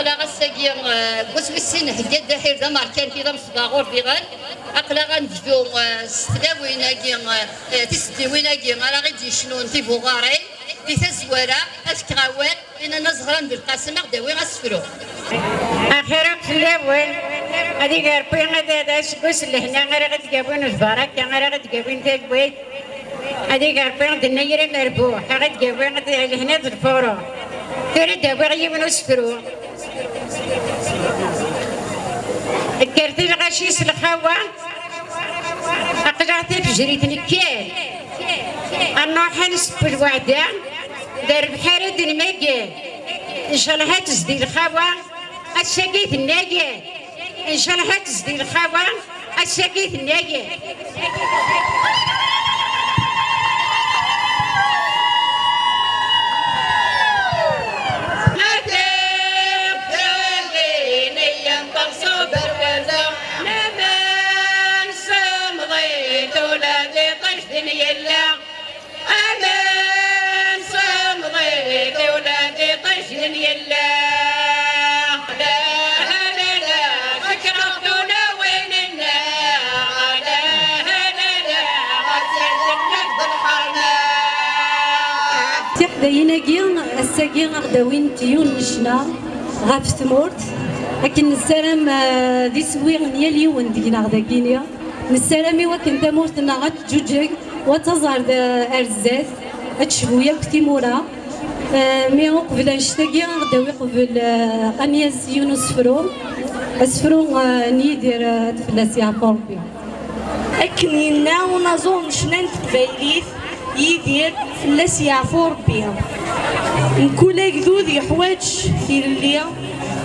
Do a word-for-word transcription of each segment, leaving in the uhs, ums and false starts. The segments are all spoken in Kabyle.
Ass-agi, eh, deg wass wis sin, hegga-d aḥir d amerkanti d amesbaɣur diɣen. Aql-aɣ ad nebdu, eh, s tlawin-agi, eh, eh, tiseddiwin-agi ara ɣ-id-yecnun tibuɣarin. Di tazwara, ad fkeɣ awal i Nana Zehra n Belqasem, ad ɣ-d-tawi asefru. Axir akk fell-awen, ad iger Rebbi, ad, ad aseggas n lehna ara ɣ-d-yawin, lbaraka ara ɣ-d-yawin talwit. Ad iger Rebbi d nnger amerbuḥ, ad ɣ-d-yawi lehna d lfuruḥ. Tura ad d-awiɣ yiwen usefru. Kkret i lɣaci s lxawa, aql-aɣ tafejrit nekker. Ad nruḥ ad neseww lweɛda, d rrbeḥ ara d-nmager. Ncallah ad tezdi lxawa, ass-agi tenna-yi. Ncallah ad tezdi lxawa, ass-agi tenna-yi. Aman semḍit ula d iṭij din yella. Aman semḍit ula d iṭij din yella. La, la, la, la, cekreɣ tulawin-nneɣ. La, la, la, la, ɣas ad naf d lḥerma. Tiḥdayin-agi, ass-agi, aɣ-d-awint yiwen n ccna ɣef tmurt, akken nessaram, eh, d iswi n yal yiwen deg-neɣ dagini. Nessaram i wakken tamurt-nneɣ ad teǧǧuǧeg, u ad taẓ ar d-, ar zdat, ad tecbu yakk timura. Eh, mi uqbel annect-agi, ad ɣ-d-awi qbel, eh, ad nyaz yiwen usefru. Asefru, eh, n Yidir, eh, ad fell-as yeɛfu Rebbi. Akken yenna unaẓur n ccna n teqbaylit, Yidir, fell-as yeɛfu Rebbi. Mkul agdud yeḥwaǧ tilelli,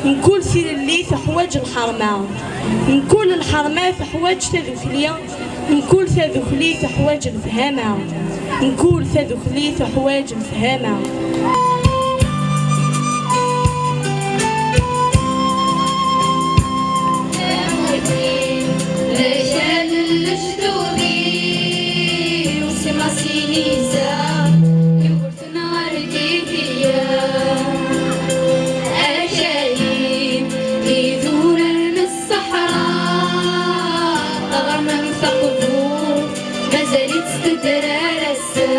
mkul tilelli teḥwaǧ lḥerma, mkul lḥerma teḥwaǧ tadukli, mkul tadukli teḥwaǧ lefhama, mkul tadukli teḥwaǧ lefhama. Akal n lejdud-iw, si Masinisa, Yugurten ɣer Dihya. Akal-im d idurar n ṣṣeḥra, taɣerma n taqburt, mazal-itt tedder ar ass-a.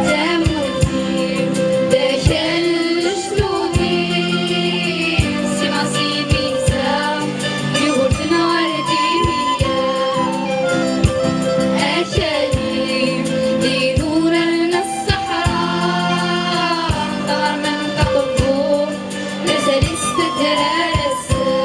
Tamurt-iw d akal n lejdud-iw, si Masinisa, Yugurten ɣer Dihya. Akal-im d idurar n ṣṣeḥra, taɣerma n taqburt, mazal-itt tedder ar ass-a.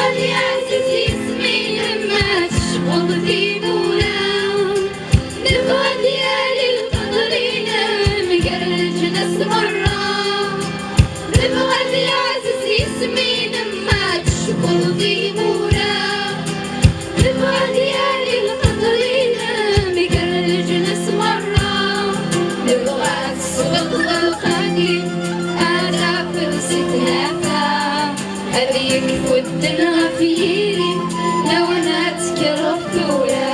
Ad yeɛzez yisem-inem ma tecbuḍ timura. Nebɣa ad yali lqedr-inem gar leǧnas merra. Nebɣa ad yeɛzez yisem-inem ma tecbuḍ timura. Nebɣa ad yali lqedr-inem gar leǧnas merra. Nebɣa ad tesbeṭ lqadim, ad tafeḍ si tnafa. Ad yekfu ddel ɣef yiri, lawan ad tekkreḍ tura.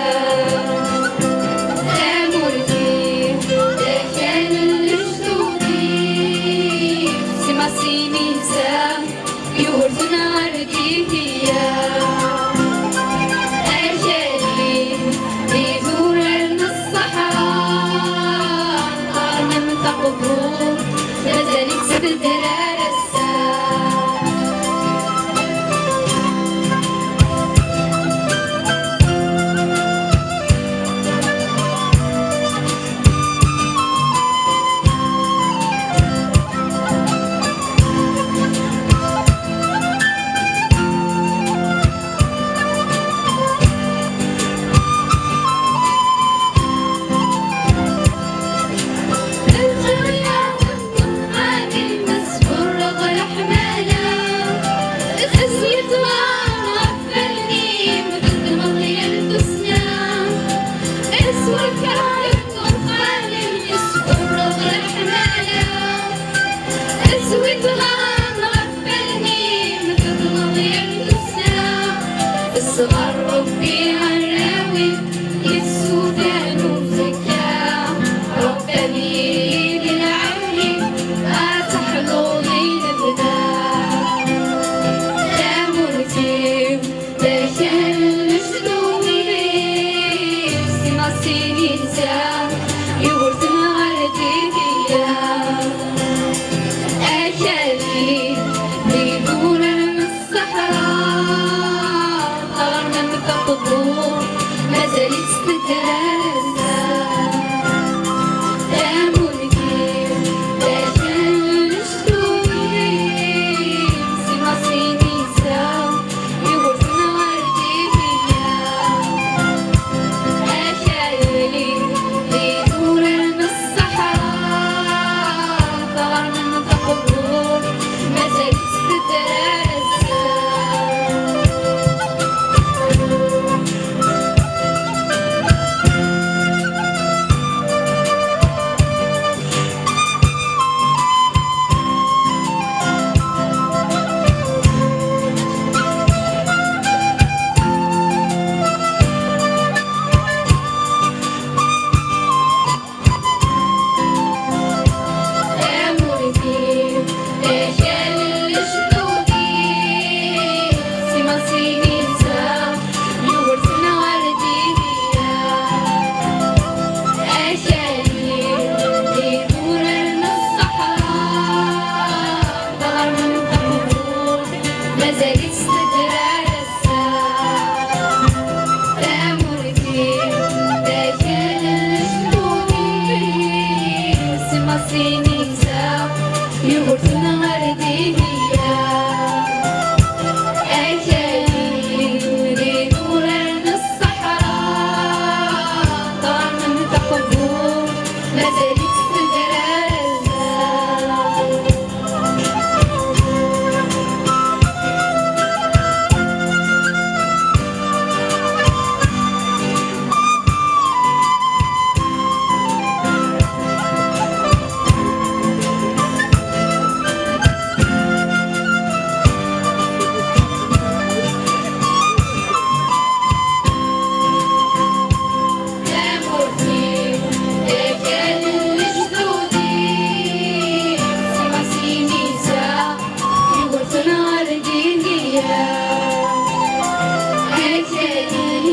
Tamurt-iw, d akal n lejdud-iw, si Masinisa, Yugurten ɣer Dihya. Akal-im d idurar n ṣṣeḥra, qqaren-am taqburt, mazal-itt tedder ar ass-a. Sin iseɣ, Yugurten ɣer Dihya. Akal-in di idurar n ṣṣeḥra, ṭṭernen taqburt, mazal-itt tedrar azal. Tamurt-iw, d akal n lejdud-iw, si Masinisa, Yugurten ɣer Dihya. Akal-in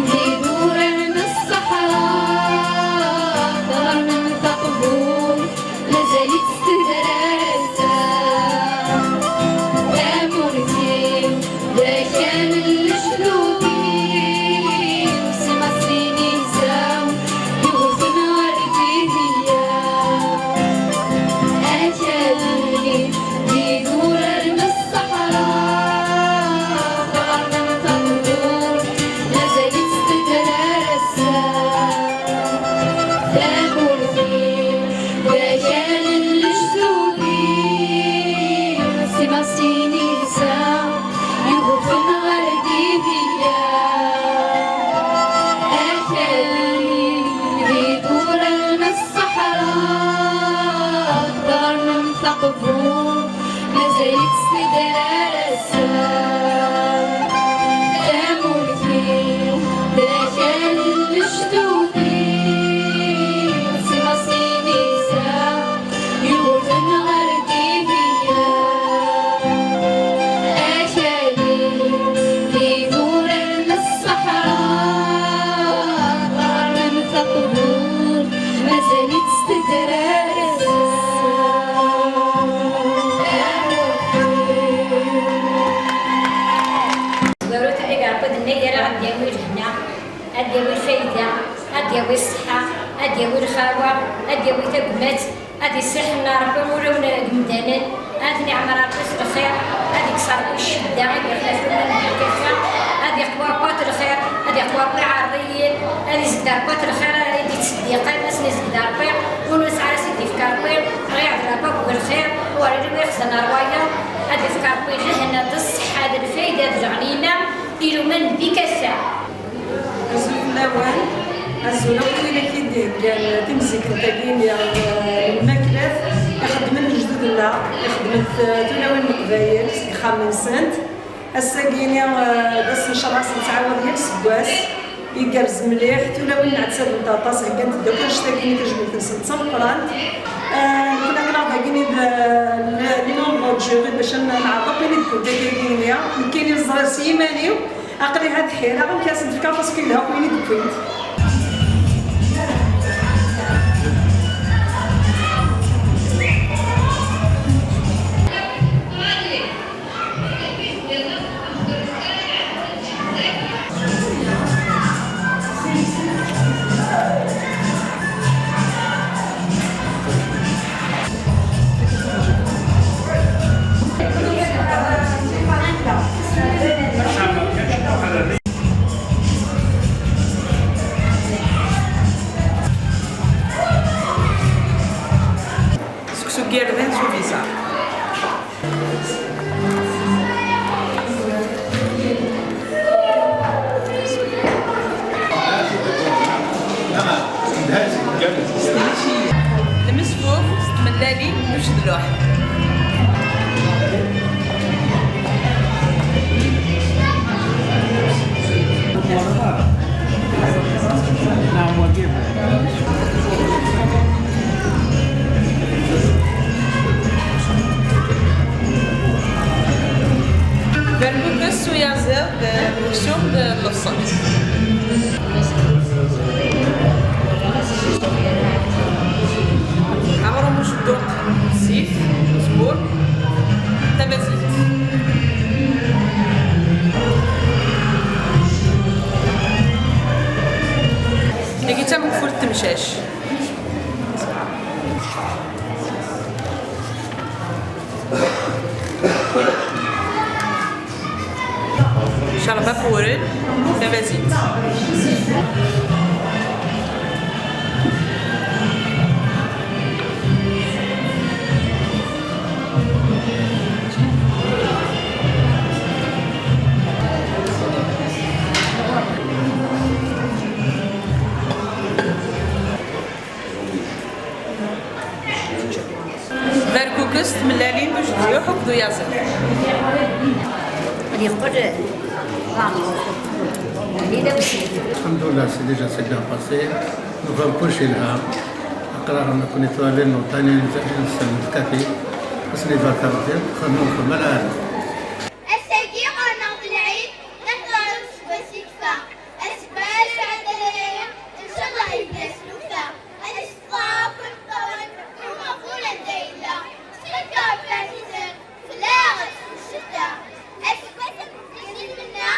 d idurar n ṣṣeḥra, ṭṭernen taqburt, mazal-itt tedrar ass-a. Tamurt-iw, d akal n lejdud-iw, si Masinisa, Yugurten ɣer Dihya. Akal-in d idurar n ṣṣeḥra, ṭṭernen taqburt, mazal-itt tedrar ass-a. Tamurt-iw, d akal n lejdud-iw, si Masinisa, Yugurten ɣer Dihya. Akal-in d idurar n ṣṣeḥra, ṭṭernen taqburt, mazal-itt tedrar ass-a. Tamurt-iw, d akal n lejdud-iw, si Masinisa, Yugurten ɣer Dihya. Akal-in d idurar n ṣṣeḥra, ṭṭernen taqburt, mazal-itt tedrar ass-a. Barut i Rebbi d nna yara ad d-yawi lehna, ad d-yawi lfayda, ad d-yawi ṣṣeḥḥa, ad d-yawi lxawa, ad d-yawi tagmat, ad issiḥen Rebbi ulawen n yemdanen, ad ten-iɛmer Rebbi s lxir, ad ikkes Rebbi ccedda i d-ixlafen n lkafa, ad iqwa Rebbi at lxir, ad iqwa Rebbi iɛerḍiyen, ad izged Rebbi at lxir i d-ittseddiqen, ad sen-izged Rebbi, win ur nesɛi ara ad s-id-ifk Rebbi, ɣiɛed Rebbi akk d lxir, ur illi ixzan ṛwayeḍ, ad ifk Rebbi lehna d ṣṣeḥḥa d lfayda d leɣnima i luman di kasa. Azul fell-awen, azul akk wid i d-iheggan timzikkent-agi n lmaklat ixeddmen lejdud-nneɣ, ixeddmen t-, tulawin n Leqbayel seg yixxamen-nsent. Ass-agi-ni, eh, d ass n ccṛeɛ, ass nettɛawad yal aseggas. Igerrez mliḥ, tulawin nɛettab-nt aṭas, heggant-d akk annect-agi-ni tajmilt-nsent d tameqqrant. Eh, nekkni aql-aɣ dagi-ni d, eh, le, le nom du jury bac ad neɛreḍ akk ayen i d-wwint akka-agi-ni. Nekkini neẓra s yiman-iw. Aql-i ha dḥir, amek ara sen-d-fkeɣ, parce que yelha akk wayen i d-wwint. Seksu n yirden s ubiṣar. Lmesfuf s tmellalin n ucedluḥ. Berkukes s uyaziḍ d uksum d lebṣel. Aɣrum ucedduq, zzit, uzemmur, tamaziɣt. Tagi d tamekfult n temcac. Uren, tamazit. Berkukes, tmellalin d ujedyuḥ akked uyaziḍ. Ad yeqqel. Alhamdulillah, c'est déjà, c'est bien passé. Nous avons couché là. Aql-aɣ nekkni tura les montagnards, nous sommes capables. Parce que les vacances, nous sommes malades. Ass-agi ɣur-neɣ d lɛid, nehḍer-d seg wass yekfa. Aseggas iɛeddan aya, ncallah yebda s tuffra. Ad nesteqsa akk imeṭṭawen n umaɣbun anda yella. Ttxil-k a Ṛebbi ɛzizen, fell-aɣ ad tfut ccedda. Aseggas ameggaz i nmenna,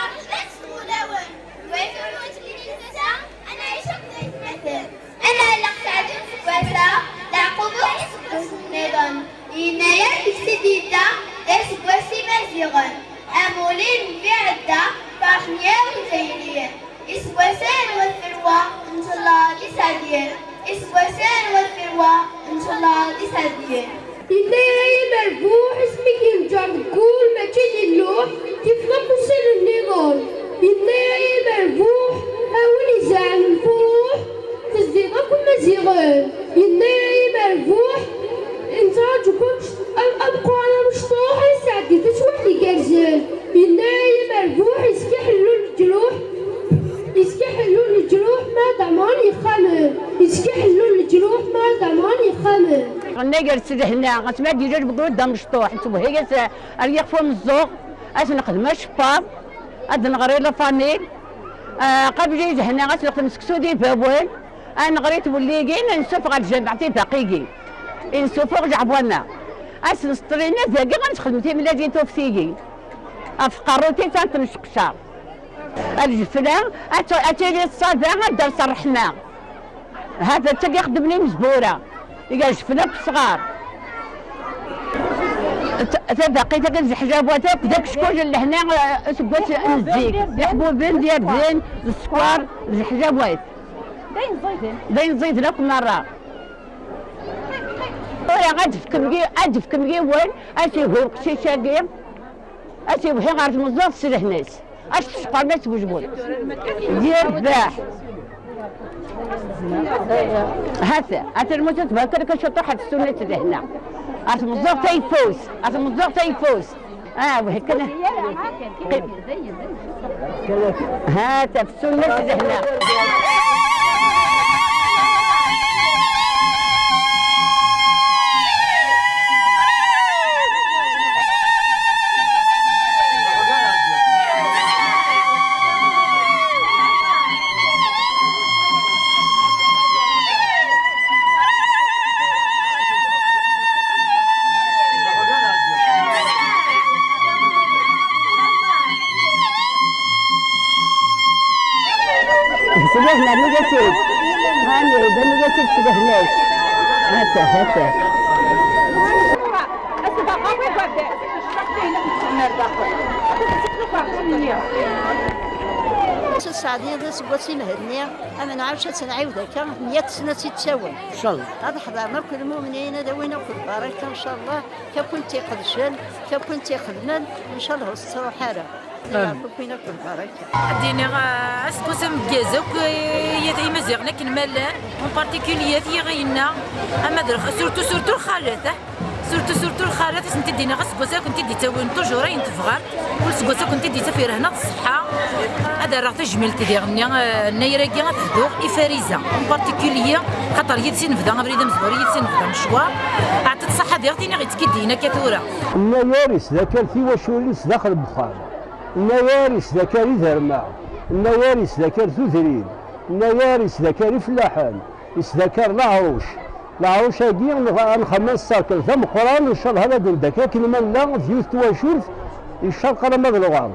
ṛṛeḥma-s s wulawen. Wayt ur nettili ass-a, ad nɛic akked aytmaten. Ad nɛelleq sseɛd n useggas-a, leɛqub ur iseggasen nniḍen. Yennayer deg-s i d-yedda, d aseggas imaziɣen. Amulli n mmi iɛedda, ferḥen yakk izzayriyen. Iseggasen n wat Ferwa, ncallah d iseɛdiyen. Iseggasen n wat Ferwa, ncallah d iseɛdiyen. Yennayer ay amerbuḥ, asmi k-yenǧer deg wul, mačči d lluḥ, tifeḍ akk ussan nniḍen. Yennayer ay amerbuḥ, a win izerɛen lfuruḥ, tezdiḍ akk imaziɣen. Yennayer ay amerbuḥ, nettraǧu-k am-, ameqqran amecṭuḥ, ad nesɛeddi taswiɛt igerrzen. Yennayer ay amerbuḥ, yezga ḥellu leǧruḥ, yezga ḥellu leǧruḥ, ma d ɛemren yexxamen. Yezga ḥellu leǧruḥ, ma d ɛemren yexxamen. Ɣenna gar-s lehna, asmi ad d-yili lbeqlud d amecṭuḥ, nettwehhi-as ar yixef umeẓẓuɣ, ad s-nexdem aceffaḍ, ad d-nɣer i la famille, ah, qabel i lehna, ad s-nexdem seksu d ibawen, ad nɣer i twelligin, ad nessufeɣ ɣer ljameɛ tibaqigin, i nessufeɣ leɛwana, ad s-nseṭṭel inna dagi, ad nexdem timellalin tuftiyin, ɣef tqerrut-is ad tent-nceqcer. Ar lefla, ad t-, ad tili ṣṣada, ad d-ters ṛṛeḥma. Ha-t-a d tagi ixeddmen imezwura, iga lefla akked ṣṣɣar. T-, tabaqit akka d leḥjabat akk, d akeckuc n lehna, eh, seg wass n zik. D iḥbuben, d irden, d sskeṛ, d leḥjabat. D ayen ẓiden. D ayen ẓiden akk merra. Tura ad d-tefkem yi-, ad d-tefkem yiwen, ad s-ihi uqcic-agi, ad s-iwhi ɣer tmeẓẓuɣt s lehna-s. Ad s-tecqer ma s wejbun. Yerbeḥ. Hata, hata lmuta tbarka lak ciṭuḥ ɣef ssunat lehna. Ɣer tmeẓẓuɣt ayeffus, ɣer tmeẓẓuɣt ayeffus. Ah, wah, kan. Hata, f ssunat lehna. Sdehna, nnig-as-id. Hani, d nnig-as-id, sdehna-k. Hata, hata. Sseɛdiya d aseggas imhenni, ad nɛac ad tt-nɛiwed akka, meyya sna ad tt-id-tawim. Incallah. Ad ḥḍren akk lmumnin, ad awin akk lbaraka, incallah, kakk win tt-iqedcen, kakk win tt-ixedmen, incallah ur s-tettruḥ ara. Amin. Ad d-iniɣ, ah, aseggas ameggaz akk, eh, i Imaziɣen akken ma llan, en particulier at Yiɣi yenna, ama d lx-, surtout, surtout lxalat, ah, surtout, surtout lxalat, ad sent-id-iniɣ aseggas ad kent-id-ittawin toujours ayen tebɣam, kul aseggas ad kent-id-ittaf lehna d ṣṣeḥḥa. Ad rreɣ tajmilt diɣen, eh, nnayr-agi ad hduɣ i Fariza, en particulier, xaṭer yid-s i nebda abrid amezwaru, yid-s i nebda amecwar. Ɛṭi-tt ṣṣeḥḥa diɣ tiniɣ ittkiddiyen akka tura. Nnayr isdakal tiwaculin sdaxel n wexxam. Nnayr isdakar iderma, nnayr isdakar tudrin, nnayr isdakar ifellaḥen, isdakar leɛruc. Leɛruc-agi, nx-, ad nxemmem sserkel d ameqqran, ncallah ad d-ndek akken ma nella d yiwet twacult, ncallah alamma d lɣerb.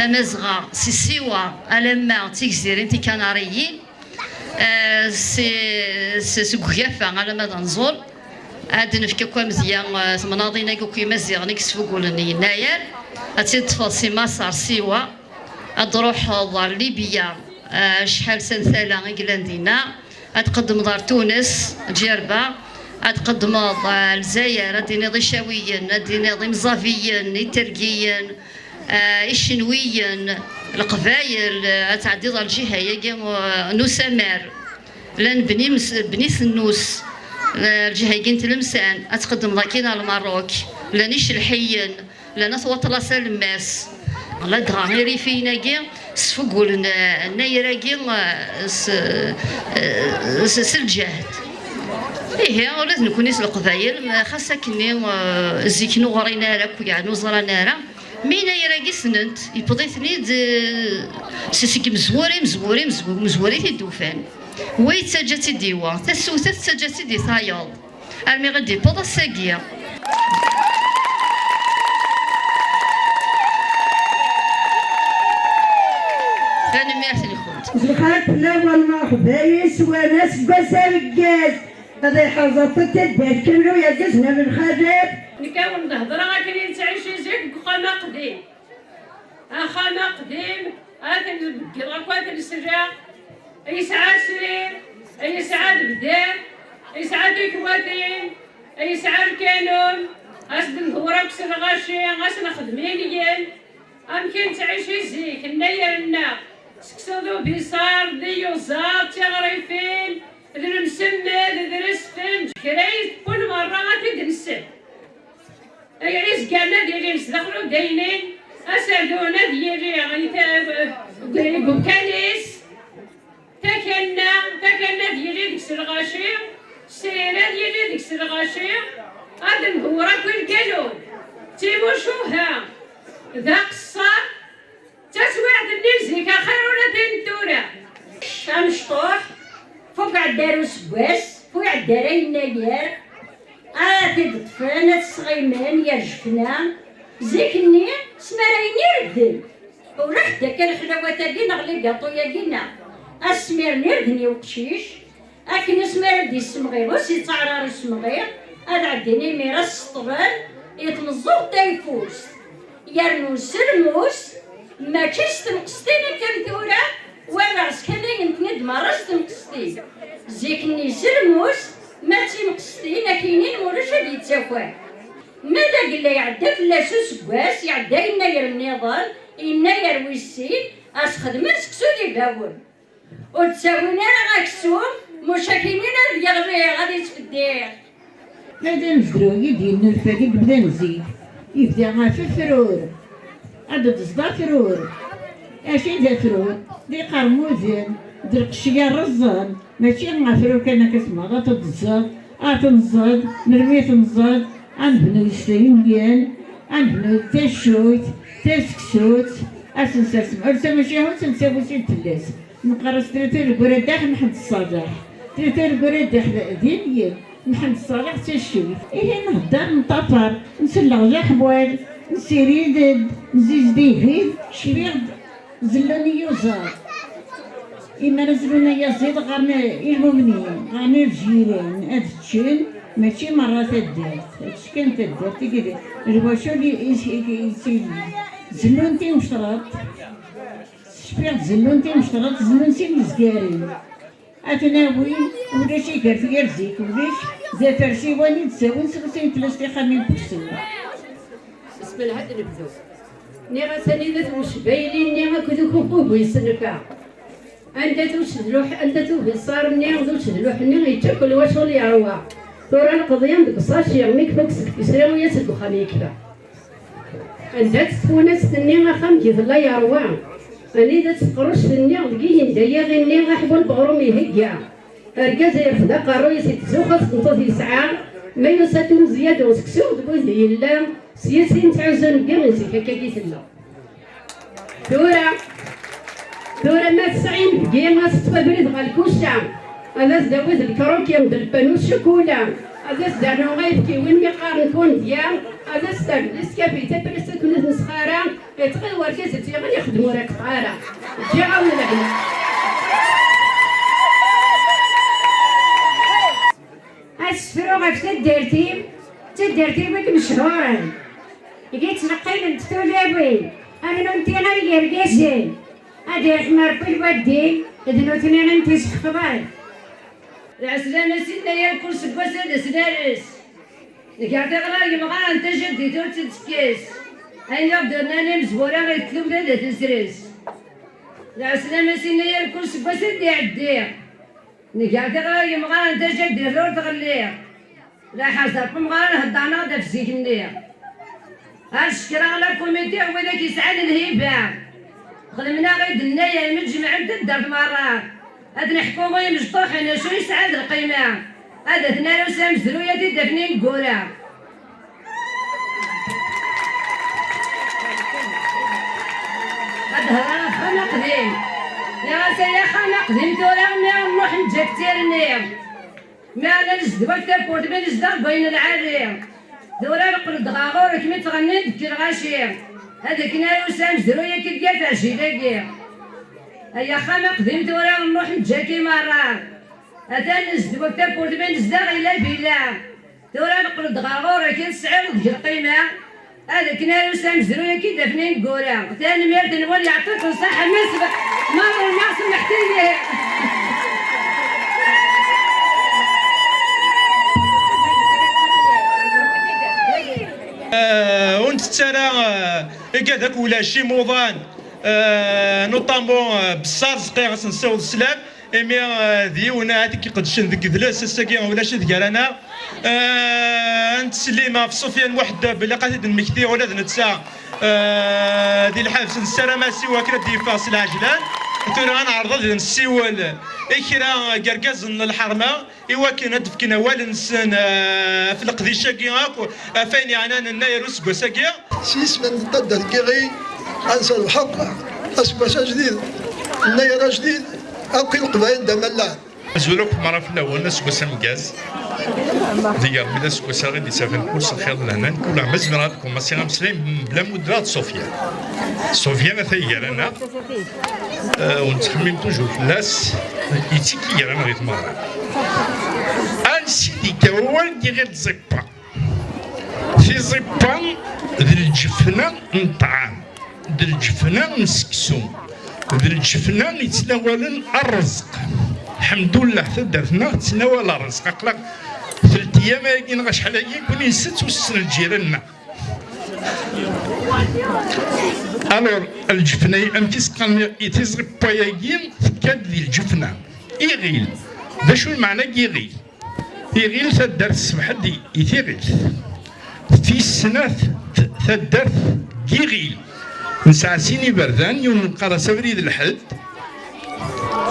Tamazɣa si Siwa alamma d Tigzirin Tikanariyin, eh, si, si, seg ugafa alamma d Anẓul. Ad nefk akk amedya, eh, temnaḍin-agi akk imaziɣen i yesfugulen Yennayer, ad tt-id-ṭṭfeḍ si Maṣer, Siwa, ad d-truḥeḍ ɣer Libya, eh, acḥal s tala i yellan dinna, ad tqeddmeḍ ɣer Tunes, Ǧerba, ad tqeddmeḍ, eh, Lezzayer, ad d-tiniḍ Icawiyen, ad d-tiniḍ Imẓabiyen, Itergiyen, eh, Icenwiyen, Leqbayel, eh, ad tɛeddiḍ ɣer lǧiha-agi, eh, n Usamar. Llan Bni Mes-, Bni Tennus, eh, lǧiha-agi n Tlemsan, ad tqeddmeḍ akkin ɣer Lmerruk. Llan Icelḥiyen, llan At Waṭlas Alemmas. Ladɣa irifiyen-agi sfugulen, eh, nnayer-agi, eh, s, eh, s, s lǧehd. Ihi, ula d nekkni s Leqbayel, ma xas akkenni, eh, zik ur ɣrin ara akk, yeɛni ur ẓran ara. Mi nnayer-agi ssnen-t, yewweḍ-iten-id, eh, s, seg mezwura i mezwura i mezwura, mezwura i t-id-ufan. Wa yettaǧǧa-tt-id i wa, tasuta tettaǧǧa-tt-id i tayeḍ. Armi i d-yewweḍ ass-agi. Tanemmirt-nkent. Lxir fell-awen, merḥba yes-wen, aseggas ameggaz. Ad iḥrez aṭṭi taddart kamlu yergazen am lxalat. Nekk awen-d-hedreɣ akken i nettɛici zik deg uxxam aqdim. Axxam aqdim, ad t-nbeggel akk, ad t-nesra. Yesɛa srir, yesɛa lebdam, yesɛa tikwatin, yesɛa lkanun, ad s-d-ndewwer akk s lɣaci, ad s-nexdem inyen. Amek i nettɛici zik, nnayer-nneɣ, seksu d ubiṣar, d iyuzaḍ, d tiɣrifin, d lemsemmed, d resfen, kra i tewwin merra ad t-id-nessen. Ay izgaren ad ilin sdaxel udaynin, aserdun ad yili i ta-, deg umkan-is, takanna, takanna ad yili deg-s lɣaci, srir ad yili deg-s lɣaci, ad ndewwer akk i lkanun. D timucuha, d aqeṣṣer, d taswiɛt-nni n zik axir ula d ayen n tura. Amecṭuḥ, fu iɛedda ar useggas, fu iɛedda ara yennayer, ad t-id-ṭṭfen, ad t-sɣimen, yer jefna. Zik-nni, s mi ara yenirden, ulac ḥedd akka lexlawat-agi neɣ ligaṭu-yagi neɣ asmi ara nirden i uqcic, akken asmi ara d-yessemɣi, ur s-yettaɛrar usemɣi, ad ɛeddin imir ad s-ṭṭben i tmeẓẓuɣt tayeffust. Yernu s lmus, mačči s tneqstin akken tura, walaɣ skanayent-ten-id merra s tneqstin. Zik-nni s lmus, ma d tineqstin, akinin ulac ad yettaker. Ma d agella iɛedda fell-as useggas, iɛedda yennayer nniḍen, yennayer wis sin, ad s-xedmen seksu d ibawen. Ur d-ttawin ara aksum, muc akinin ad yeɣli, ad yettfeddiḥ. Ma d amezruy i d-yennulfa deg yebdan zik, yebda ɣef ufrur. Ad d-tẓeḍ afrur. Acu i d afrur? D iqermuden, d lqecc yerreẓen. Mačči afrur kan akka temmɣeḍ ad t-tẓeḍ, ad tenẓeḍ, melmi tenẓeḍ, ad nebnu s tayemyan, ad nebnu taccuyt, taseksut, ad s-nsersem. Ar tamacahut nettawi-tt-id fell-as. Neqqar-as tlata deg uradax Mḥend Ṣṣaleḥ. Tlata deg uradax d inyen, Mḥend Ṣṣaleḥ d taccuyt. Ihi nhedder, nṭafar, nselleɣ leḥwal, nsirid-d, nzizdig-id, cfiɣ-d zellun iyuzaḍ. Imi ara zlun ayaziḍ ɣer ilmumnin, ɣer lǧiran, ad ččen, mačči merra taddart, ad čč kan taddart i d lwacul i, i, i, i, i, zellun timecṭraṭ. Cfiɣ-d zellun timecṭraṭ, zellun sin yezgaren. Ad ten-awin, ulac i gar tgerzik, ulac, d afersiwan i d-ttawin seg sin tlas tixxamin n uksum. Bismillah, ad nebdu. Nniɣ-as anida-t ucbayli-nni akked ukuku bu isenfa. Anda-t usedluḥ, anda-t ubiṣar-nni d usedluḥ-nni yečča kul wacu i yeṛwa. Tura lqeḍyan deg usaci, mi ifuk seg tisra, uya seg uxxam yekfa. Anda-tt tfunast-nni axxam deg tella yeṛwa? Anida-tt tqerruct-nni deg igendayaɣ-nni aḥbul beɣrum ihegga? Argaz irfed aqerruy-is itzuxx-as tmeṭṭut yesɛa, ma yusa-d umezya d useksu d wid yella, s yis i nettɛuzzu nebbi zik akka i tella. Tura, tura ma tesɛa inebgi, ad teṭṭef abrid ɣer lkuca, ad as-d-tawi d lkruki d lpanu ccukula, ad as-d-ternu ayefki win mi qqaren kundya, ad as-ternu iskafi taprist akken ur t-nesxara, Yettɣil wergaz ad tt-yaɣ ad yexdem ur iqeṭṭeɛ ara. Ǧǧiɣ-awen lehna. Ad sefruɣ ɣef taddart-im, d taddart-im i imechuren, deg i ttleqqiment tulawin, rnu n tiɣal yergazen. Ad irḥem Ṛebbi lwaldin, d nutni i n-tisḥefḍen. Lɛeslama s inna yal kul seg wass ad as-nares. Nger tiɣra yemɣaren tajaddit ur tt-id-tekkes. Ayen i ɣ-d-rnan imezwura i tetlubda d at-nesres. Lɛeslama s inna yal kul seg wass ad d-iɛeddi. Nger tiɣra yemɣaren tajaddit ur tɣelli. Laḥaẓ ɣef umɣar heddren-aɣ-d ɣef zik-nni. Ad cekkreɣ la comité widak yesɛan lhiba. Xedmen-aɣ-id nnayer mi d-jemɛen taddart merra. Ad neḥku i imecṭuḥen acu yesɛa d lqima. Ad t-naru s amezruy ad t-id-afen ineggura. Ad d-hedreɣ axxam aqdim. Nniɣ-as ay axxam aqdim tura mi nruḥ neǧǧa-k d tirni. Mi ara nezdew-ak tawwurt mi nezdeɣ deg wayen lɛali. Tura neqqel-d ɣer ɣur-k mi ttɣennin deg lɣaci. Ad akken ara usam zru-yak-id yaf aɛjil-agi. Ay axxam aqdim tura nruḥ neǧǧa-k i merra. Atan nezdew-ak tawwurt mi nezdeɣ ila bila. Tura neqqel-d ɣer ɣur-k i tesɛiḍ deg lqima. Ad akken ara usam zru-yak-id afen ineggura. Tanemmirt-nwen, yeɛṭikum ṣṣeḥḥa, ma sbeɣ, ma ḍelmeɣ, semḥet-iyi. Euh, ur ntett ara, euh, igad akk ulac imuḍan, euh, notamment, euh, Bessar Zqi, ad s-nsiweḍ sslam. Imi, eh, d yiwen ahat i iqedcen deg yidles, ass-agi ulac-it gar-aneɣ. Eh, ad nettsellim ɣef Sufyan Muḥeddeb, ilaq ad t-id-nmekti ula d netta, eh, di lḥebs, nessaram-as i wakken ad d-yeffeɣ s lɛejlan. Tura ad neɛreḍ ad nessiwel i kra n yergazen n lḥerma i wakken ad d-fken awal-nsen, eh, ɣef leqdic-agi akk, ɣef wayen yeɛnan nnayer useggas-agi. S yisem n taddart n Yiɣil, ad nserbeḥ akk aseggas ajdid, nnayer ajdid, akk i leqbayel d amallan. Azul akk meṛṛa fell-awen, aseggas ameggaz. Deg Ṛebbi d aseggas-a i d-ittafan kul s lxir d lehna, kul ɛam. Ma zemreɣ ad kumassiɣ ameslay mebla ma ur d-rriɣ d Sufyan. Sufyan ata gar-aneɣ, eh, ur nettxemmim toujours fell-as, yettekki gar-aneɣ di tmeɣra. Ansi d-yekka wawal n Yiɣil d Ẓipa? Tiẓipa d lǧefna n ṭṭɛam, d lǧefna n seksu, d lǧefna yettnawalen rrezq. Lḥemdullah, taddart-nneɣ tettnawal rrezq. Aql-aɣ telt iyam-agi neɣ acḥal-agi nekkni nsett ussen lǧiran-nneɣ. Alors, lǧefna, amek i s-qqaren i tiẓipa-agi, tekka-d di lǧefna. Iɣil. D acu lmeɛna n yiɣil? Iɣil, taddart tessebḥed i, i tiɣilt. Tis snat, t-, taddart n Yiɣil. Nesɛa sin iberdan, yiwen neqqar-as Abrid Lḥed,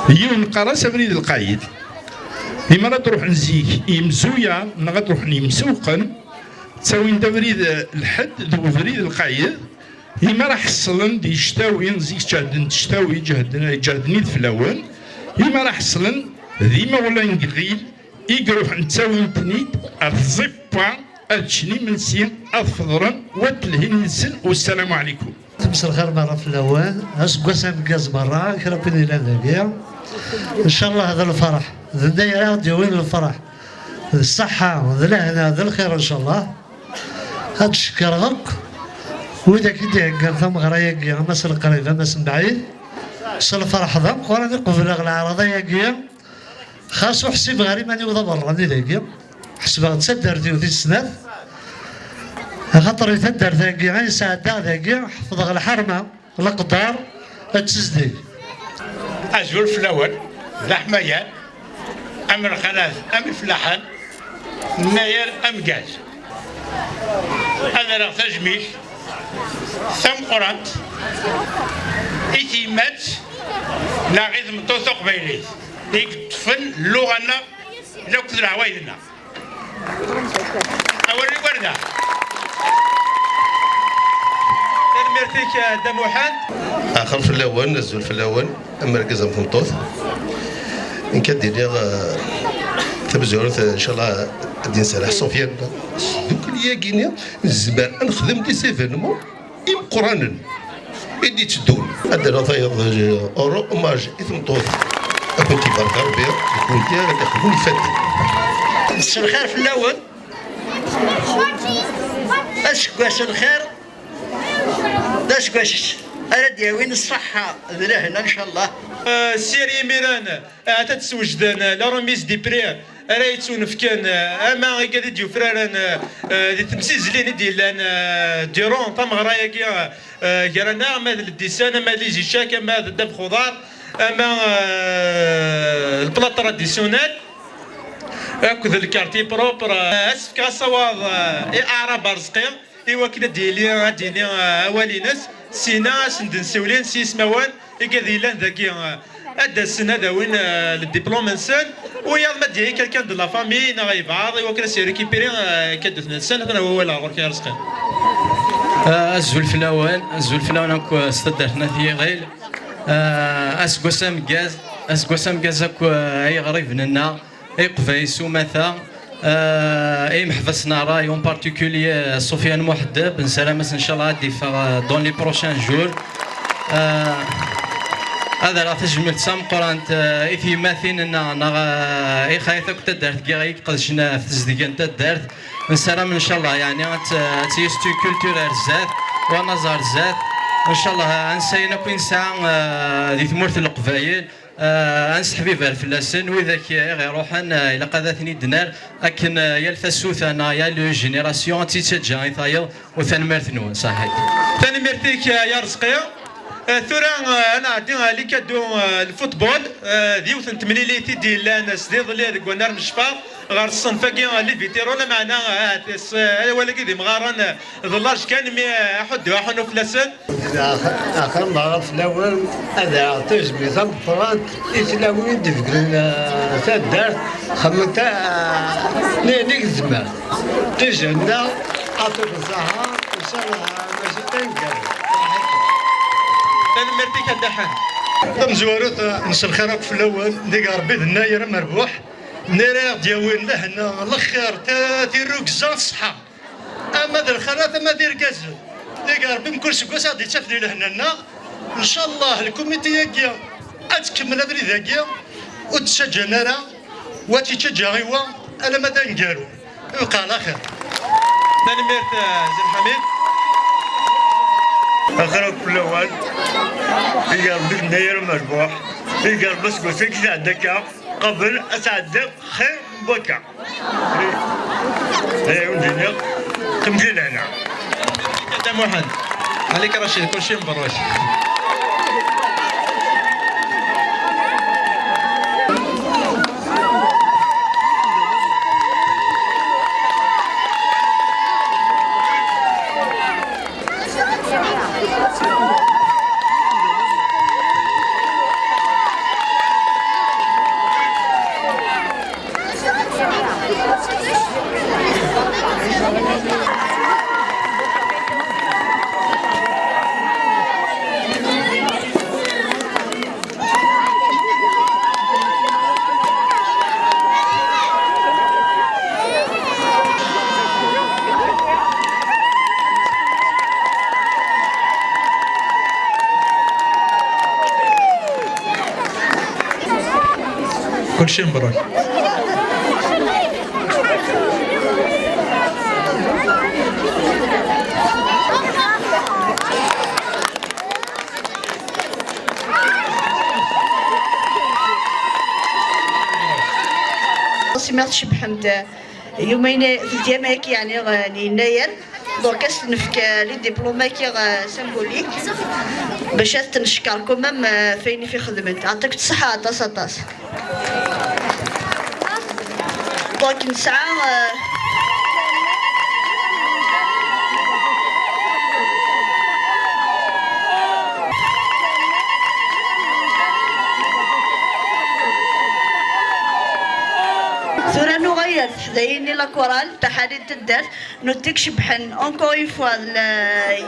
yiwen neqqar-as Abrid Lqayed. Imi ara d-ruḥen zik yimzuya, neɣ ad d-ruḥen yimsewqen, ttawin-d Abrid Lḥed d Ubrid Lqayed. Imi ara ḥeṣlen di cctawi, zik ǧehden cctawi, ǧehden, ǧehden ideflawen. Imi ara ḥeṣlen d imawlan n Yiɣil, i iruḥen ttawin-ten-id ar tẓifa, ad ččen imensi, ad feḍren, u ad d-lhin yid-sen. Wassalamu ɛlikum. Mselxir merra fell-awen, aseggas ameggaz merra, kra n win yellan dagi. Ncallah d lferḥ, d nnayer ara d-yawin lferḥ, d ṣṣeḥḥa, d lehna, d lxir, ncallah. Ad d-cekkreɣ akk widak i d-iheggan tameɣra-agi, ama s leqrib, ama s mebɛid, s lferḥ d ameqqran i qebleɣ leɛraḍa-agi. Xas ur ḥsibeɣ ara iman-iw d aberrani dagi, ḥesbeɣ d taddart-iw tis snat, axaṭer di taddart-agi i nesɛeddaɣ dagi, ḥefḍeɣ lḥerma, leqder, d tezdeg. Azul fell-awen, d aḥmayan, am lxalat, am ifellaḥen, nnayer ameggaz. Ad rreɣ tajmilt tameqqrant i tyemmat neɣ i tmeṭṭut taqbaylit i yeṭṭfen lluɣa-nneɣ akked leɛwayed-nneɣ. Awal n igerdan. Tanemmirt-ik, a Dda Muḥend. Axir fell-awen, azul fell-awen, am argaz am tmeṭṭut. Nekk ad d-iniɣ, eh, tamezwarut, eh, ncallah, ad d-inserreḥ Sufyan. S tdukli-agi-nni, nezmer ad nexdem des événements imeqqranen. I d-itteddun. Ad d-rreɣ tayeḍ, euh, hommage i tmeṭṭut. Ad kent-ibarek Rebbi, d kunti ara d-ixdem ifaden. Msel xir fell-awen. Aseggas n lxir, d aseggas ara d-yawin ṣṣeḥḥa d lehna, ncallah. Euh, Siri imiren, ahat ad d-swejden, euh, la remise des prix ara yettunefken, euh, ama igad i d-yufraren, euh, euh, di temsizzlin i d-yellan, euh, durant tameɣra-agi, euh, gar-aneɣ, ama d ldisan, ama d izichak, ama d ddabex uḍar, ama, euh, le plat traditionnel, akked le quartier propre. Euh, ad s-fkeɣ asawaḍ, euh, i Aɛrab Arezqi, i wakken ad d-yili, ad d-yini, euh, awal-ines, sina ad sen-d-nsiwlin s yismawen igad yellan dagi, euh, ad d-asen ad awin, euh, le diplôme-nsen, u yaḍ ma d-yili quelqu'un de la famille neɣ yebɛaḍ i wakken ad s-récupérer, euh, cadeau-nsen. Atan wawal ɣur-k a Arezqi. Ah, azul fell-awen, azul fell-awen akk, euh, s taddart n At Yiɣil. Ah, aseggas ameggaz, aseggas ameggaz akk, euh, ay iɣriben-nneɣ. Iqbayel s umata, eh, i imeḥbas n ṛṛay, en particulier, eh, Sofiane Mouhaddeb, nessaram-as, ncallah, ad d-iffeɣ, eh, dans les prochains jours. Eh, ad rreɣ tajmilt d tameqqrant, eh, i tyemmatin-nneɣ, neɣ, eh, i xayat akk taddart n Yiɣil i iqedcen ɣef tezdeg n taddart. Nessaram, ncallah, yeɛni, ad t-, ad tt-yessu culture ar zdat, u anaẓ ar zdat. Ncallah, ansayen akk i nesɛa, eh, di tmurt n Leqbayel, Eh, ad nesseḥbiber fell-asen, widak i ɣ-iruḥen, eh, ilaq ad ten-id-nerr, akken, eh, yal tasuta neɣ yal génération ad tt-yettaǧǧa i tayeḍ, u tanemmirt-nwen, ṣaḥit. Tanemmirt-ik, eh, ya Rezqi. Eh, tura, eh, ad nɛeddi, eh, les cadeaux, eh, lfutbol, eh, d yiwet n temlilit i d-yellan s iḍelli deg wannar n ccfer. Ɣer ṣṣenf-agi, les vétérans, lameɛna, ah, tis-, ah, awal-agi d imɣaren, ah, d llaj kan, mi, ah, aḥuddu, aḥunnu fell-asen. Ax-, axir meṛṛa fell-awen, ad aɣeɣ tajmilt tameqqrant i tlawin d-ibeddlen, ah, taddart, xemmement, ah, n ayen i gezmer. Tijehna, aṭuk n ṣṣaḥa, ncallah, mačči d taneggarut. Tanemmirt-ik a Dda Ḥan. Tamezwarut, ah, mselxir akk fell-awen, dig Ṛebbi d nnayer amerbuḥ. Nniɣ ad aɣ-d-yawin lehna, lexxir, ta-, tirrugza, ṣṣeḥḥa. Ama d lxalat, ama d irgazen. Deg Ṛebbi mkul seg wass ad ɣ-d-ittaf di lehna-nneɣ. Ncallah, lkumiti-agi ad tkemmel abrid-agi, ur d-ttaǧǧan ara, wa tt-ittaǧǧa i wa, alamma d aneggaru. Ibqa ɛla xir. Tanemmirt, eh, Zid Ḥamid. Axir akk fell-awen, iga Ṛebbi yennayer amerbuḥ, iga Ṛebbi aseggas-agi iɛedda akka. Qabel ad tɛeddi xir n wakka. Eh, eh, ur d-nniɣ, temdi lehna. Dda Muḥend, Malik Racid, kulci mberrek. Kulci mebruk. Semmiɣ tcebḥem-d. Yumeyn, telt ayyam ayagi, yeɛni, eh, n yennayer. Donc, ad s-nefk, eh, les diplômes-agi, eh, symboliques, bac ad ten-neckeṛ quand même, eh, ɣef wayen i ɣ-ixedmen. Ɛṭik-t ṣṣeḥḥa aṭas, aṭas. Donc, nesɛa, eh, tura nuɣal ar teḥdayin-nni, la chorale, taḥanut n taddart, nutni i icebḥen, encore une fois, d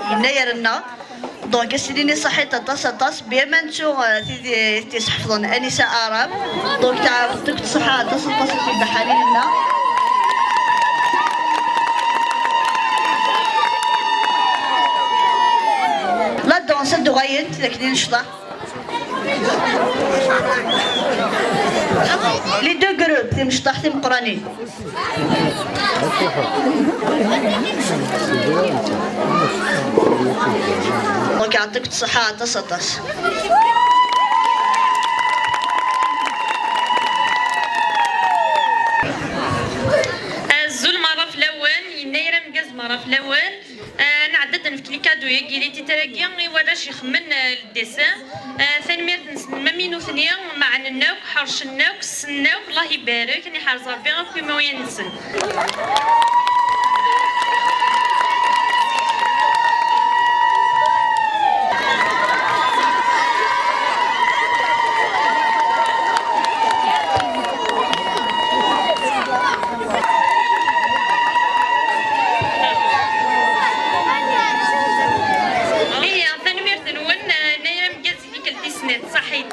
yennayer-nneɣ. Donc, ad s-nini ṣaḥit aṭas, aṭas, bien ma nettu, euh, tid i t-iseḥfḍen, Anisa Arab. Donc, teɛṭik-t ṣṣeḥḥa aṭas, aṭas i tbeḥḥanin-nneɣ. La danse. Duɣayent d akken imecṭaḥ. Les deux groupes, timecṭaḥ timeqqranin. Donc, yeɛṭik-d ṣṣeḥḥa aṭas, aṭas. Azul merra fell-awen, yennayer ameggaz merra fell-awen. Ah, nɛedda ad nefk likadu-agi, lititra-agi i warrac ixemmen, ah, le dessin. Ah, tanemmirt-nsen, ma mi nutni, meɛnen akk, ḥercen akk, ssnen akk, Allah ibarek, ad iḥrez Rebbi akk imawlan-nsen. Ihi, tanemmirt-nwen, ah, Nayra Mgaz, i tikkelt tis snat, ṣaḥit.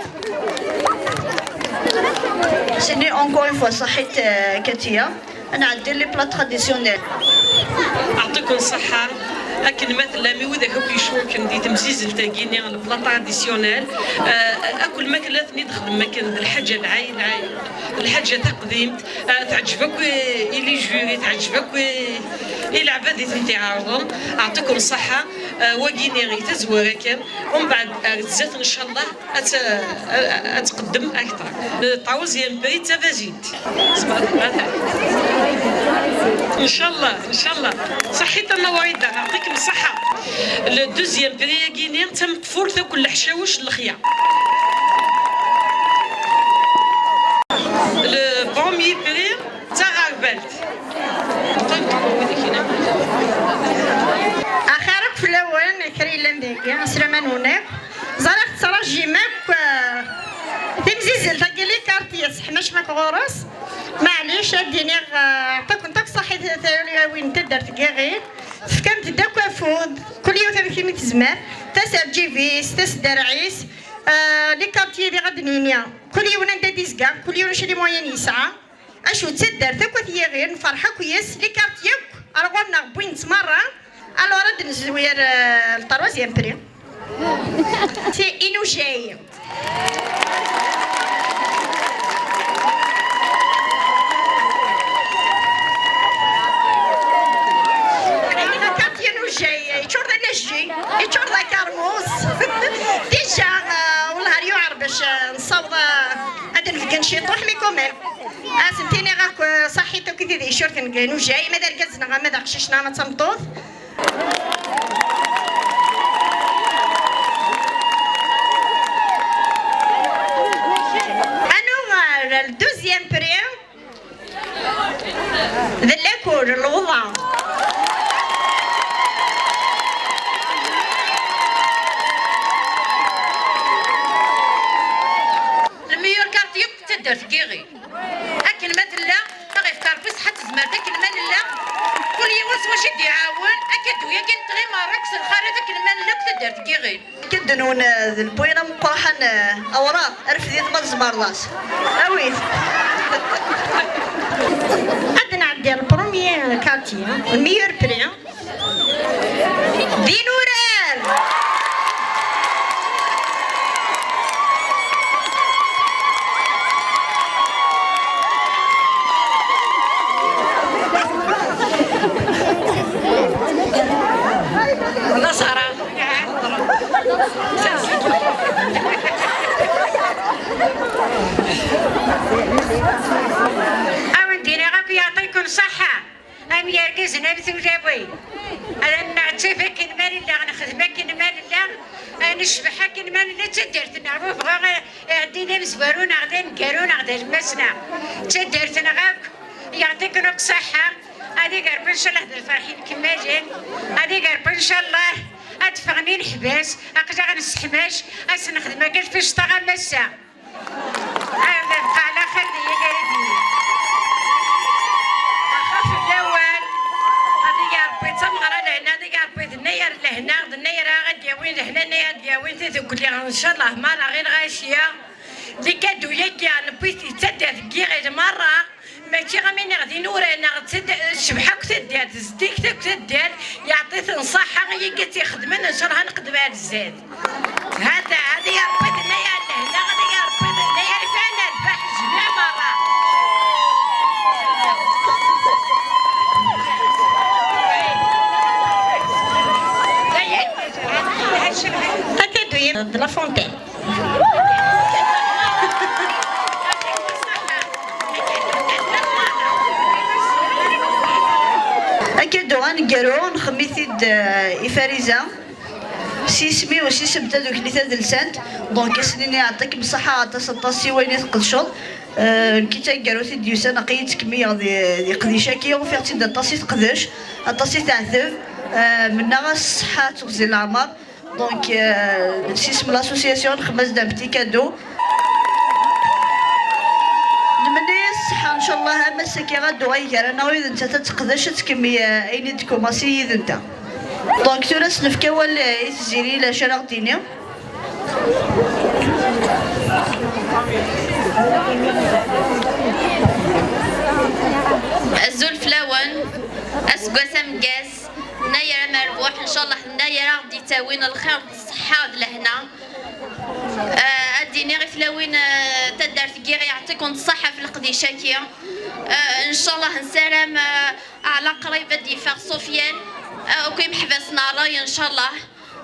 Sidi, encore une fois, ṣaḥit, ah, Katia. Ad nɛeddi les plats traditionnels. Ɛṭiken ṣṣeḥḥa, akken ma tellam i widak akk yecurken di temzizelt-agi-nni, le plat traditionnel, ah, akk lmakla ten-id-xdem akken d lḥaǧa lɛay, lɛay, lḥaǧa taqdimt, ah, teɛǧeb akk i, i les jurys, teɛǧeb akk i, i leɛbad i tent-iɛerḍen. Ɛṭiken ṣṣeḥḥa, ah, wagi-nni i tazwara kan, umbeɛd ar zdat ncallah ad t-, ad tqeddem akteṛ. Le troisième prix d tabazint. Ncallah, ncallah. Ṣaḥit a Nna Wrida, ɛṭikem ṣṣeḥḥa. Le deuxième prix-agi-nni d tameqfult akk n leḥcawec n lexya. Le premier prix d taɣerbalt. Axir akk fell-awen, kra yellan dagi, aslama-nwen akk. Ẓriɣ tettrajim akk, eh, timzizzelt-agi, les cartes, seḥmac mak ɣur-s. Maɛlic, ad d-iniɣ, eh, ɛṭiken akk ṣaḥit tulawin n taddart n Yiɣil. Tefkamt-d akk afud, kul yiwet amek imi tezmer. Taserǧibis, taseddarɛis, eh, les cartes, diɣ ad d-nini. Kul yiwen anda d-izga, kul yiwen acu les moyens yesɛa. Acu d taddart akk at Yiɣil, nferḥ akk yes, les cartes yakk ar ɣur-neɣ wwin-tt merra. Alors ad d-nezwir, euh, le troisième prix. C'est Inujay. La carte Inujay, yeččur d anajji, yeččur d akermus. Déjà, euh, والله ريو عربش، euh, نصوض، euh, هذا نفقن شي طوح، mais quand même. Ad sen-tiniɣ akk, eh, ṣaḥit akk i tid yecurten deg Inujay, ma d argaz neɣ ma d aqcic neɣ ma d tameṭṭut. Ad nuɣal ar le deuxième prix d lakul, lewḍa. Le meilleur quartier. Taddart n Yiɣil. Akken ma tella, ad ɣ-ifk Ṛebbi ṣṣeḥḥa d tezmert akken ma nella. Kul yiwen s wacu i d-iɛawen, akadu-yagi n tɣimar akk s lxalat akken ma nella akk taddart n Yiɣil. Akadu-nwen, eh, d lbwina meqqreḥ, eh, awraɣ, rfed-it ma tzemreḍ-as. Awi-t. Ad nɛeddi ar le premier quartier, le meilleur prix. D inurar! Wala Sara. Ad wen-d-iniɣ akk yeɛṭikum ṣṣeḥḥa. Am yergazen, am tulawin. Ad nneɛtaf akken ma nella, ad nexdem akken ma nella, ad necbeḥ akken ma nella, d taddart-nneɣ. Ma bɣa iɛeddi d amezwaru neɣ d aneggaru neɣ d alemmas-nneɣ, d taddart-nneɣ akk. Yeɛṭiken akk ṣṣeḥḥa. Ad iger Rebbi ncallah d lferḥ ikemmalin. Ad iger Rebbi ncallah ad d-ffɣen ineḥbas, aql-aɣ nesseḥmac, ad s-nexdem akka lficṭa am ass-a. Ad nabqa ɛla xir di yal ayen. Axaf n lawal, ad iger Rebbi d tameɣra lehna, ad iger Rebbi d nnayer lehna, d nnayer ara d-yawin lehna, nnayer ad d-yawin tidukli, ncallah, merra ɣir lɣaci. Likadu-yagi newwi-t d taddart n Yiɣil merra, mačči am iniɣ d inurar neɣ d tadd-, tecbeḥ akk taddart, zeddiget akk taddart, yeɛṭi-t Nṣaḥa i yigit ixedmen, ncallah ad neqdem ar zdat. Hada, hada ya Ṛebbi d nna ya lehna, hada ya Ṛebbi d nna ya lfana, lfaḥ jmiɛ merra. Akadu de la Fontaine. Akadu aneggaru nxemmem-it-id, eh, i Fariza. S yisem-iw, s yisem n tadukli tadelsant. Donc, ad s-nini yeɛṭikem ṣṣeḥḥa aṭas, aṭas i wayen i tqedceḍ. Eh, nekki d taneggarut i d-yusan, aql-iyi ttkemmileɣ di, di leqdic-agi, ufiɣ-tt-id aṭas i teqdec, aṭas i teɛteb. Eh, mennaɣ-as ṣṣeḥḥa d teɣzi n leɛmer. Donc, eh, s yisem n l'association, nxemmem-as-d un petit cadeau. Nmenni-as ṣṣeḥḥa, ncallah, am ass-agi ad d-tuɣal gar-aneɣ yid-nteɣ, ad teqdec, ad tkemmel, eh, ayen i d-tkumaṣi yid-nteɣ. Donc, tura ad s-nefk awal, eh, i Tiziri, d acu ara ɣ-d-tini. Azul fell-awen, aseggas ameggaz, nnayer amerbuḥ, ncallah nnayer a ɣ-d-ittawin lxir d ṣṣeḥḥa d lehna. Eh, ad d-iniɣ i tlawin, eh, taddart n Yiɣil, yeɛṭikum ṣṣeḥḥa f leqdic-agi. Eh, ncallah nessaram, eh, ɛla qrib ad d-yeffeɣ Sufyan, eh, akk imeḥbas n ṛṛay, ncallah.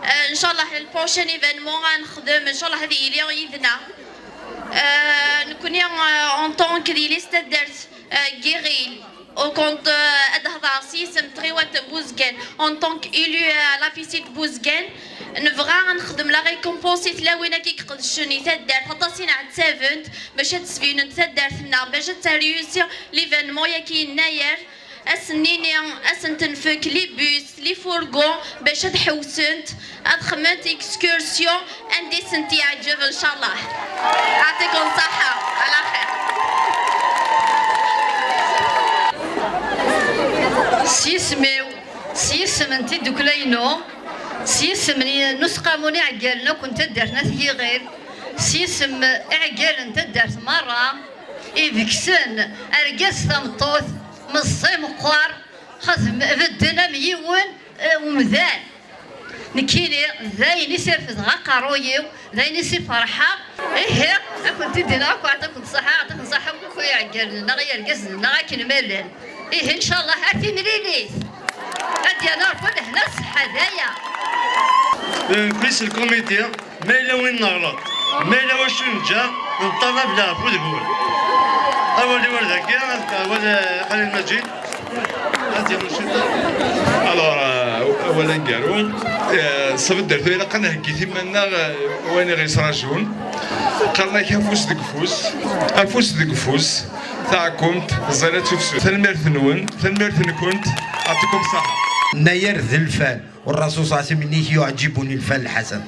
Eh, ncallah le prochain événement ad nexdem, ncallah ad yili yid-neɣ. Eh, nekni, eh, en tant que di liste taddart, eh, n Yiɣil, au compte, eh, ad hedreɣ s yisem n tɣiwant n Buzgan, en tant qu'élu, eh, à l'A P C de Buzgan, nebɣa ad nexdem la récompense i tlawin-agi iqedcen i taddart, aṭas i nɛettabent bac ad d-sbinent taddart-nneɣ, bac ad terreyusi l'événement-agi yennayer. Ad sen-nini, ad sen-tenfek les bus, les fourgons, bac ad ḥewsent, ad xedment excursion anda i sent-yeɛǧeb, ncallah. Yeɛṭikum ṣṣeḥḥa, ɛla xir. S yisem-iw, s yisem n tiddukla-inu, s yisem n, n useqqamu n iɛeggalen akk n taddart n At Yiɣil, s yisem iɛeggalen n taddart merra, ibegsen, argaz tameṭṭut, meẓẓi meqqer, xedm-, bedden am yiwen, eh, umdan. Nekkini, d ayen i s-refdeɣ aqerruy-iw, d ayen i s-ferḥeɣ. Ihi, ad kent-id-iniɣ akk, yeɛṭiken ṣṣeḥḥa, yeɛṭiken ṣṣeḥḥa akk i iɛeggalen-nneɣ, i yergazen-nneɣ akken ma llan. Ihi, ncallah, ar timlilit. Ad d-yernu Ṛebbi lehna ṣṣeḥḥa daya. Eh, plus le comité, ma yella win neɣleḍ, ma yella wacu neǧǧa, neṭṭalab leɛfu deg-wen. Awal-iw ar dagi, awal, eh, Xalil Maǧid. Alors, euh, awal aneggaru, euh, s tbeddert ilaq ad nheggi timan-nneɣ, euh, wayen i ɣ-yettrajun. Qqaren-ak afus deg ufus, afus deg ufus, taɛkumt ẓẓayet tufsut. Tanemmirt-nwen, tanemmirt-nkent, yeɛṭikum ṣṣeḥḥa. Nnayer d lfal, والرسول صلى الله عليه وسلم يقول لك: يعجبني الفال الحسن،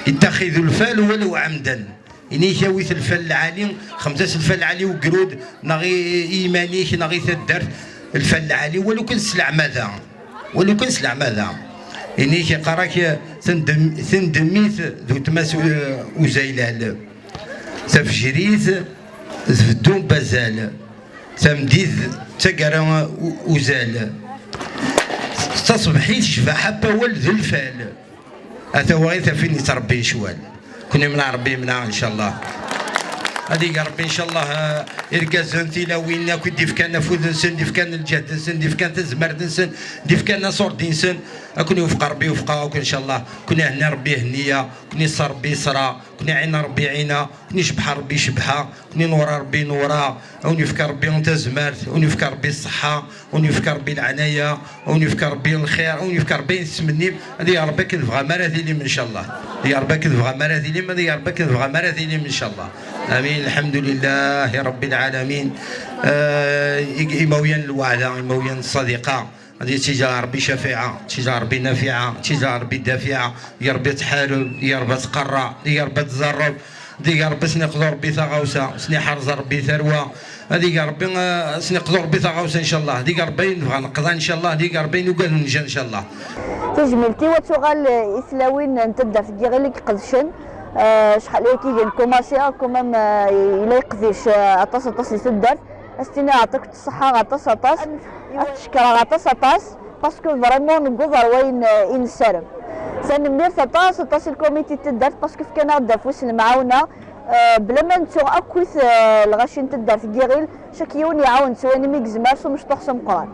يتخذ الفال ولو عمدا. Ini-k awi-t lfal lɛali, xedmet-as lfal lɛali i ugrud, neɣ i, i yiman-ik, neɣ i taddart, lfal lɛali, walu kan s leɛmada, walu kan s leɛmada. Ini-k iqqar-ak tendem-, tendem-it d utmas u-, uzaylal. Tafejrit tbeddu n bazal, tamdit d taggara u-, uzal. Taṣebḥit cbaḥa n wawal d lfal. Ata wa i tafin yettṛebbi ccwal. Kun imneɛ Ṛebbi imneɛ, ncallah. Ad ig Ṛebbi, ncallah, eh, irgazen, tilawin, akk i d-ifkan afud-nsen, d-ifkan lǧehd-nsen, d-ifkan tazmert-nsen, d-ifkan aṣurdi-nsen, ad ken-iwefeq Ṛebbi, iwefeq-aɣ akk, ncallah. Kun ihenni Ṛebbi ihenni-aɣ, kun iṣṣer Ṛebbi iṣṣer-aɣ, kun iɛin Ṛebbi iɛin-aɣ, kun icebbeḥ Ṛebbi icebbeḥ-aɣ, kun inuṛ Ṛebbi inuṛ-aɣ. A wen-yefk Ṛebbi tazmert, a wen-yefk Ṛebbi ṣṣeḥḥa, a wen-yefk Ṛebbi leɛnaya, a wen-yefk Ṛebbi lxir, a wen-yefk Ṛebbi ayen tettmennim. Ad ig Ṛebbi akken tebɣam ara tilim, ncallah. Ad ig Ṛebbi akken tebɣam ara tilim, ad ig Ṛebbi akken tebɣam ara tilim, ncallah. Amin, lḥemdulillahi Ṛebbi lɛalamin. Eh, i-, imawyan n lweɛda, imawyan n ṣṣadiqa. Ad tt-ijɛel Ṛebbi cafiɛa, tt-ijɛel Ṛebbi nafiɛa, tt-ijɛel Ṛebbi dafiɛa, ya Ṛebbi ad tḥareb, ya Ṛebbi ad tqerreɛ, ya Ṛebbi ad tẓerreb, ad ig Ṛebbi ad sen-iqḍu Ṛebbi taɣawsa, ad sen-iḥrez Ṛebbi tarwa, ad ig Ṛebbi, eh, ad sen-iqḍu Ṛebbi taɣawsa, ncallah, ad ig Ṛebbi ayen nebɣa neqḍa, ncallah, ad ig Ṛebbi ayen ugaden nja, ncallah. Tajmilt-iw ad tuɣal i tlawin n taddart n Yiɣil i iqedcen, eh, acḥal ayagi i nkumaṣi, quand même, eh, yella yeqdic, eh, aṭas, aṭas di taddart. Ad s-tiniɣ yeɛṭik ṣṣeḥḥa aṭas, aṭas. Ad k-cekkreɣ aṭas, aṭas. parce que vraiment newweḍ ar wayen, euh, i nessaram. Tanemmirt aṭas, aṭas i lkumiti n taddart, parce que fkan-aɣ-d afus n lemɛawna, euh, bla ma nettu akkit, euh, lɣaci n taddart n Yiɣil, chaque yiwen iɛawen s wayen umi yezmer s umecṭuḥ s ameqqran.